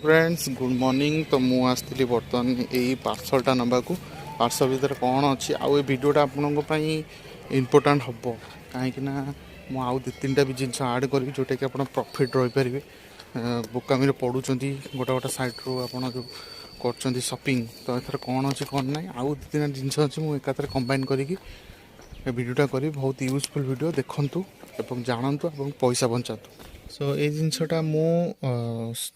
Friends, good morning. ତ ମୁଁ ଆସିଥିଲି ବର୍ତ୍ତମାନ ଏଇ ପାର୍ସଲଟା ନେବାକୁ। ପାର୍ସଲ ଭିତରେ କ'ଣ ଅଛି ଆଉ ଏ ଭିଡ଼ିଓଟା ଆପଣଙ୍କ ପାଇଁ ଇମ୍ପୋର୍ଟାଣ୍ଟ ହେବ, କାହିଁକି ନା ମୁଁ ଆଉ ଦୁଇ ତିନିଟା ବି ଜିନିଷ ଆଡ଼୍ କରିବି, ଯେଉଁଟାକି ଆପଣ ପ୍ରଫିଟ୍ ରହିପାରିବେ। ବୋକାମିରେ ପଡ଼ୁଛନ୍ତି ଗୋଟେ ଗୋଟେ ସାଇଟ୍ରୁ ଆପଣ ଯେଉଁ କରୁଛନ୍ତି ସପିଂ। ତ ଏଥର କ'ଣ ଅଛି, କ'ଣ ନାହିଁ, ଆଉ ଦୁଇ ତିନିଟା ଜିନିଷ ଅଛି, ମୁଁ ଏକାଥରେ କମ୍ବାଇନ୍ କରିକି ଏ ଭିଡ଼ିଓଟା କରିବି। ବହୁତ ୟୁଜଫୁଲ୍ ଭିଡ଼ିଓ, ଦେଖନ୍ତୁ ଏବଂ ଜାଣନ୍ତୁ ଏବଂ ପଇସା ବଞ୍ଚାନ୍ତୁ। ସୋ ଏଇ ଜିନିଷଟା ମୁଁ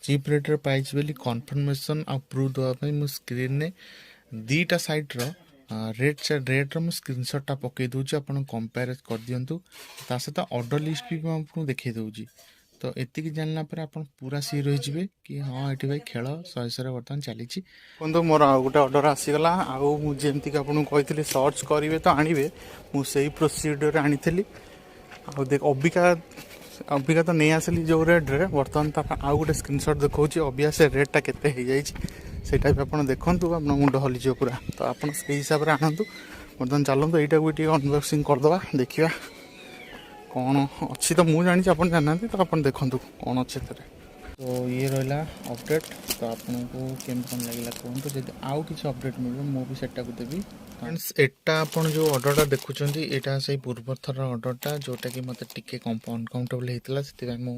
ଚିପ୍ ରେଟ୍ରେ ପାଇଛି ବୋଲି କନଫର୍ମେସନ୍ ଆଉ ପ୍ରୁଫ୍ ଦେବା ପାଇଁ ମୁଁ ସ୍କ୍ରିନ୍ରେ ଦୁଇଟା ସାଇଟ୍ର ରେଟ୍ର ମୁଁ ସ୍କ୍ରିନସଟ୍ଟା ପକାଇ ଦେଉଛି। ଆପଣ କମ୍ପେୟାର କରିଦିଅନ୍ତୁ। ତା ସହିତ ଅର୍ଡ଼ର ଲିଷ୍ଟ ବି ମୁଁ ଆପଣଙ୍କୁ ଦେଖାଇ ଦେଉଛି। ତ ଏତିକି ଜାଣିଲା ପରେ ଆପଣ ପୁରା ସିଓର ହେଇଯିବେ କି ହଁ, ଏଠି ଭାଇ ଖେଳ ଶହେ ଶହେ ବର୍ତ୍ତମାନ ଚାଲିଛି। କୁହନ୍ତୁ, ମୋର ଆଉ ଗୋଟେ ଅର୍ଡ଼ର ଆସିଗଲା। ଆଉ ମୁଁ ଯେମିତିକି ଆପଣଙ୍କୁ କହିଥିଲି, ସର୍ଚ୍ଚ କରିବେ ତ ଆଣିବେ, ମୁଁ ସେଇ ପ୍ରୋସିଡ଼ିଓରରେ ଆଣିଥିଲି। ଆଉ ଦେଖ, ଅବିକା ଅବିକା ତ ନେଇ ଆସିଲି ଯେଉଁ ରେଟ୍ରେ, ବର୍ତ୍ତମାନ ତାର ଆଉ ଗୋଟେ ସ୍କ୍ରିନସଟ୍ ଦେଖାଉଛି। ଅବିକା ସେ ରେଟ୍ଟା କେତେ ହେଇଯାଇଛି, ସେଇଟା ବି ଆପଣ ଦେଖନ୍ତୁ। ଆପଣ ମୁଣ୍ଡ ହଲିଯିବ ପୁରା। ତ ଆପଣ ସେଇ ହିସାବରେ ଆଣନ୍ତୁ। ବର୍ତ୍ତମାନ ଚାଲନ୍ତୁ, ଏଇଟାକୁ ବି ଟିକେ ଅନବକ୍ସିଂ କରିଦେବା, ଦେଖିବା କ'ଣ ଅଛି। ତ ମୁଁ ଜାଣିଛି, ଆପଣ ଜାଣିନାହାନ୍ତି। ତ ଆପଣ ଦେଖନ୍ତୁ କ'ଣ ଅଛି ଏଥିରେ। ତ ଇଏ ରହିଲା ଅପଡ଼େଟ୍। ତ ଆପଣଙ୍କୁ କେମିତି କ'ଣ ଲାଗିଲା କୁହନ୍ତୁ। ଯଦି ଆଉ କିଛି ଅପଡ଼େଟ୍ ମିଳିବ, ମୁଁ ବି ସେଟାକୁ ଦେବି। ଫ୍ରେଣ୍ଡସ୍, ଏଟା ଆପଣ ଯେଉଁ ଅର୍ଡ଼ରଟା ଦେଖୁଛନ୍ତି, ଏଇଟା ସେଇ ପୂର୍ବ ଥର ଅର୍ଡ଼ରଟା, ଯେଉଁଟାକି ମୋତେ ଟିକେ ଅନକମ୍ଫର୍ଟେବଲ୍ ହେଇଥିଲା। ସେଥିପାଇଁ ମୁଁ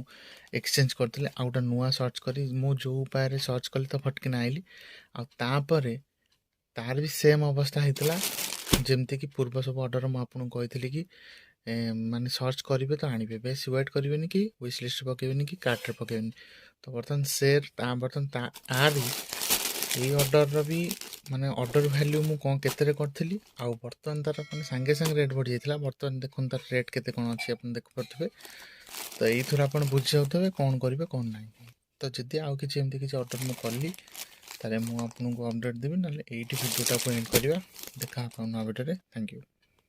ଏକ୍ସଚେଞ୍ଜ କରିଥିଲି ଆଉ ଗୋଟେ ନୂଆ ସର୍ଚ୍ଚ କରି। ମୁଁ ଯେଉଁ ଉପାୟରେ ସର୍ଚ୍ଚ କଲି, ତ ଫଟକିନା ଆଇଲି। ଆଉ ତାପରେ ତାର ବି ସେମ୍ ଅବସ୍ଥା ହେଇଥିଲା, ଯେମିତିକି ପୂର୍ବ ସବୁ ଅର୍ଡ଼ର ମୁଁ ଆପଣଙ୍କୁ କହିଥିଲି କି ମାନେ ସର୍ଚ୍ଚ କରିବେ ତ ଆଣିବେ, ବେଶୀ ୱେଟ୍ କରିବେନି କି ୱିଶ୍ ଲିଷ୍ଟ ପକାଇବେନି କି କାର୍ଟରେ ପକାଇବେନି। ତ ବର୍ତ୍ତମାନ ସେ ତା ବର୍ତ୍ତମାନ ତା ଆରି ଏଇ ଅର୍ଡ଼ରର ବି ମାନେ ଅର୍ଡ଼ର ଭ୍ୟାଲ୍ୟୁ ମୁଁ କ'ଣ କେତେରେ କରିଥିଲି, ଆଉ ବର୍ତ୍ତମାନ ତାର ମାନେ ସାଙ୍ଗେ ସାଙ୍ଗେ ରେଟ୍ ବଢ଼ିଯାଇଥିଲା। ବର୍ତ୍ତମାନ ଦେଖନ୍ତୁ ତାର ରେଟ୍ କେତେ କ'ଣ ଅଛି, ଆପଣ ଦେଖିପାରୁଥିବେ। ତ ଏଇଥିରୁ ଆପଣ ବୁଝିଯାଉଥିବେ କ'ଣ କରିବେ, କ'ଣ ନାହିଁ। ତ ଯଦି ଆଉ କିଛି ଏମିତି କିଛି ଅର୍ଡ଼ର ମୁଁ କଲି, ତାହେଲେ ମୁଁ ଆପଣଙ୍କୁ ଅପଡ଼େଟ୍ ଦେବି। ନହେଲେ ଏଇଠି ଭିଡ଼ିଓଟାକୁ ଏଣ୍ଡ କରିବା। ଦେଖା ହେବ ନୂଆ ଭିଡ଼ିଓରେ। Thank you.